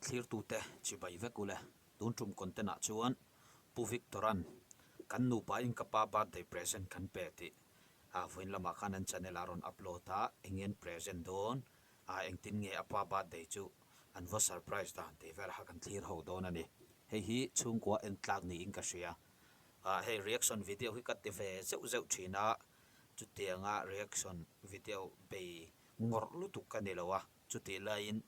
Thlirtute chibai vek ule. Tun tum content ah chuan Pu Victor-a'n kan nupa in ka pa birthday present kan pe tih ah vawiin lamah khan an channel ah a rawn upload a, eng nge an present dawn ah engtin nge a pa birthday chu an va surprise dan tih vel kha kan thlir ho dawn a ni. Hei hi chhungkua en tlak niin ka hria. Ah hei reaction video hi ka ti ve zeuh zeuh thin a, chutianga reaction video bei ngawrh lutuk ka ni lo a. Chutih laiin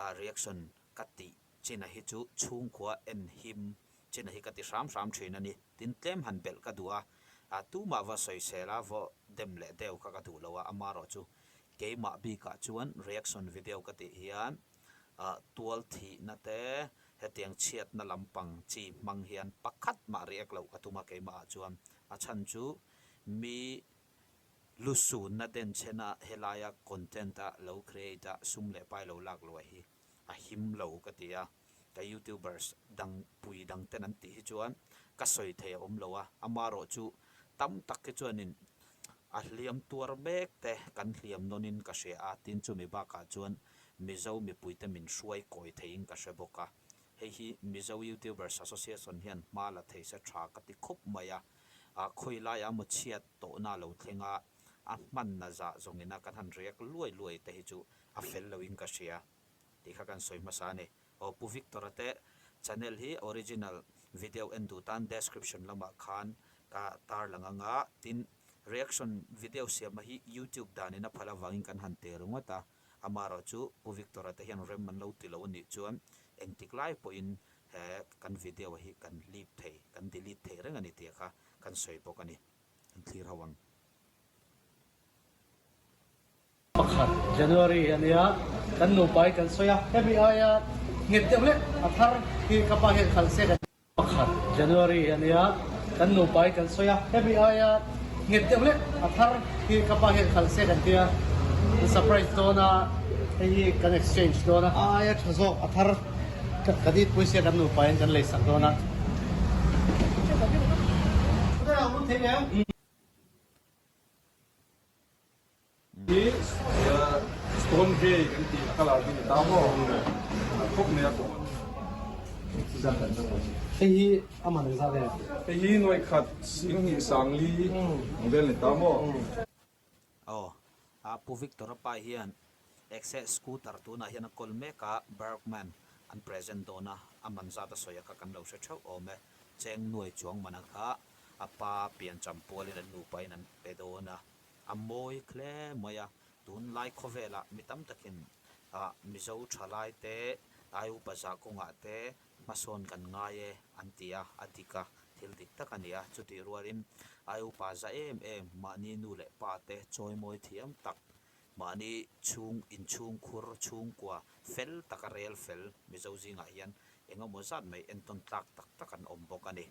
a reaction ka tih china hi chu chhungkhua en him china hi ka ti hram hram thin a ni. Tin tlem han belh ka duh a, a tumah va sawisel a vaw dem leh deuh kha ka duh lo a, amarawh chu keimah bikah chuan reaction video ka tih hian ah tual thihna te hetiang chhiatna lampang chi hmang hian pakhat mah react loh ka tum a keimah ah chuan a chhan chu mi Lusunna denchhena helaia content a lo create a sum leh pai lo lak luai hi a him lo ka ti a, ka youtubers dang pui dang ten an tih hi chuan ka sawi thei a awm lo a, amarawh chu tam tak hi chuanin a hliam tuar mek te kan hliam nawnin ka hria a, tin chumi bakah chuan Mizo mipuite min hruai kawi theiin ka hre bawk a, hei hi Mizo Youtubers Association hian hma la thei se tha ka ti khawp mai a. A khawi laiah maw chhiat tawhna a lo thleng a, a hmanna zah zawngin a kan han riak luai luai te hi chu a fel loin ka hria tih kha kan sawi hmasa a ni. Aw Pu Victor-a te channel hi original video en duh tan description lamah khan ka tarlang ang a, tin reaction video siamna hi youtube danin a phal avangin kan han ti ringawt a, amaherawhchu Pu Victor-a te hian rem an lo ti lo a nih chuan engtik lai pawhin He kan video hi kan lip thei, kan delete thei reng a ni tih kha kan sawi bawk a ni. Kan thlir ho ang. Pakhat January a nia, kan nupa hi kan sawi a, hemi aia nghet deuh hlek a thar hi ka pa hian khalh se kan. Pakhat January a nia, kan nupa hi kan sawi a, hemi aia nghet deuh hlek a thar hi ka pa hian khalh se kan tia, kan surprise dawn a, hei hi kan exchange dawn a. A aia tha zawk a thar. Ka dit pui sia kan nupa in kan lei sak dawn a. Hi stone grey kan tih a colour hi ni ta maw a khawp mai a. Hei hi a man engzat nge? Hei hi nuai khat singhnih sangli ang vel ni ta maw? Aw, a Pu Victor-a pa hian Access scooter tunah hian a kawl mek a, Bergman an present dawn a, a man zat a sawi a kha kan lo hre theuh awm e. Cheng nuai chuang man a kha a pa piancham pualin an nupain an pe dawn a, a mawi hle mai a, tunlai khawvelah mi tam takin ah Mizo thalai te, Aiupa zah kawngah te Hmasawn kan ngai e an ti a, a dik a, thil dik tak a ni a. Chutih rualin ai upa za em em, mahni nu leh pa te chawimawi thiam tak, mahni chhung inchhungkhur chhungkua fel taka rel fel Mizo zingah hian eng emaw zat mai entawn tlak tak tak an awm bawk a ni.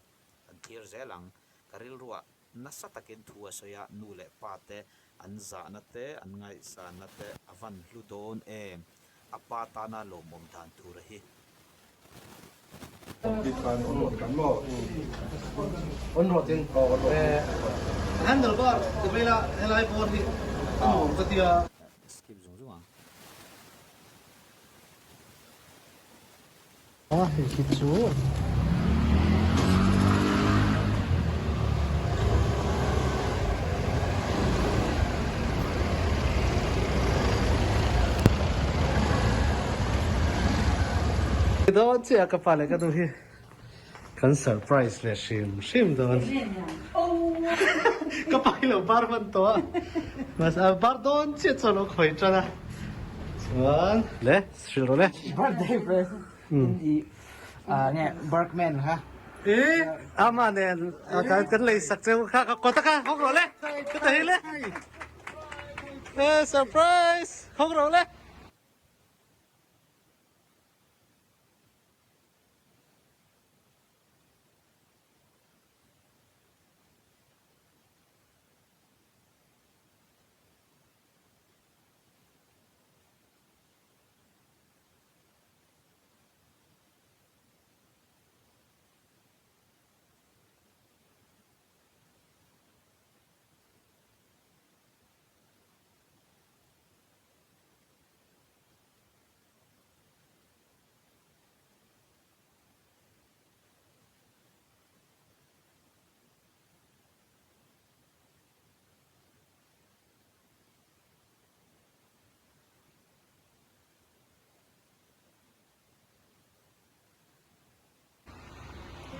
Kan thlir zel ang. Ka rilruah Nasa takin thu a sawi a, nu leh pa te an zahna te, an ngaihsanna te a van hlu dawn em? A pa tana lawmawm dan tur a hi. Skip zung zung ang. A hei khi chu dawn chiah ka pa leh ka nu hi kan surprise leh hrim hrim dawn ka pa hi lo bar hman tawh a mahse a bar dawn chiah chuan a lo khawih tan a chuan le Hrilh rawh le. Birthday present in i nge Bergman kha. I ama nen kan lei sak cheu kha ka kawt a kha hawk rawh le. Ka ta hi le. Surprise hawk rawh le.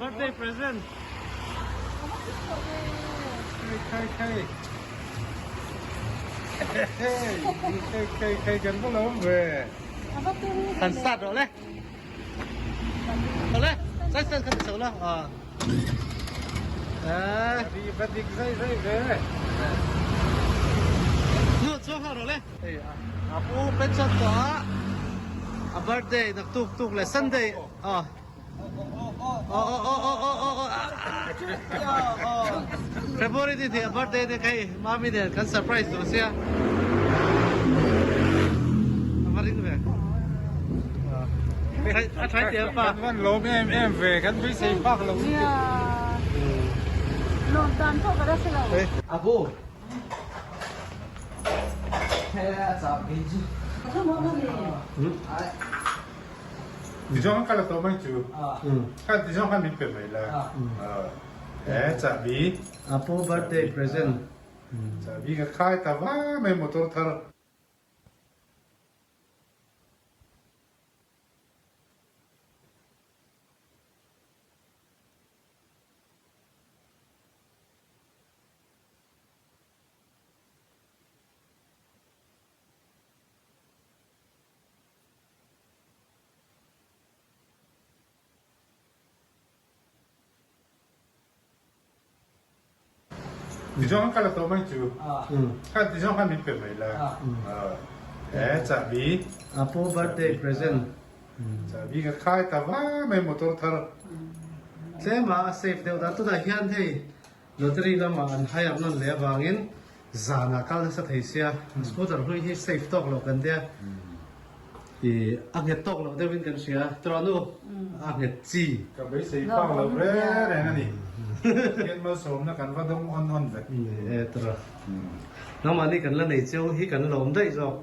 Birthday present. Khai khai khai. Khai khai khai kan va lo ve. Han start rawh le. Rawh le. Sai sai kan ti chho la. Ah. Ri va dik zai zai ve. Nu chuang nghal rawh le. Hei a pu pension tawh a. A birthday naktuk tuk leh Sunday. Ah. February ni thei a birthday te khai mami nen kan surprise duh sia a va ring ve a try te pa kan van lawm em em ve kan beisei phak lo lawm dan pawh ka la hre lo Abu he a chah ve chu Tichuan kan kal a tawh mai chu. Kha tichuan khan min pe mai la. E chahbi. A pu birthday present. Chahbi ka khai ta va mai motor thar. Tichuan kan kal a tawh mai chu. Kha tichuan khan min pe mai la. E chahbi. A pu birthday present. Chahbi ka khai ta va mai motor thar. Tlem a a safe deuh dan tunah hian hei Lottery lamah an hai ang nawn leh avangin zanah kal nasa thei sia, scooter hlui hi safe tawk loh kan tia, ih a nghet tawk loh deuhin kan hria, tawrh nu a nghet chi. Ka beisei phak loh reng reng a ni. Pathian malsawmna kan va dawng awn awn ve. Ni e tawrh. Nangmahni kan la nei cheu hi kan lawm daih zawk.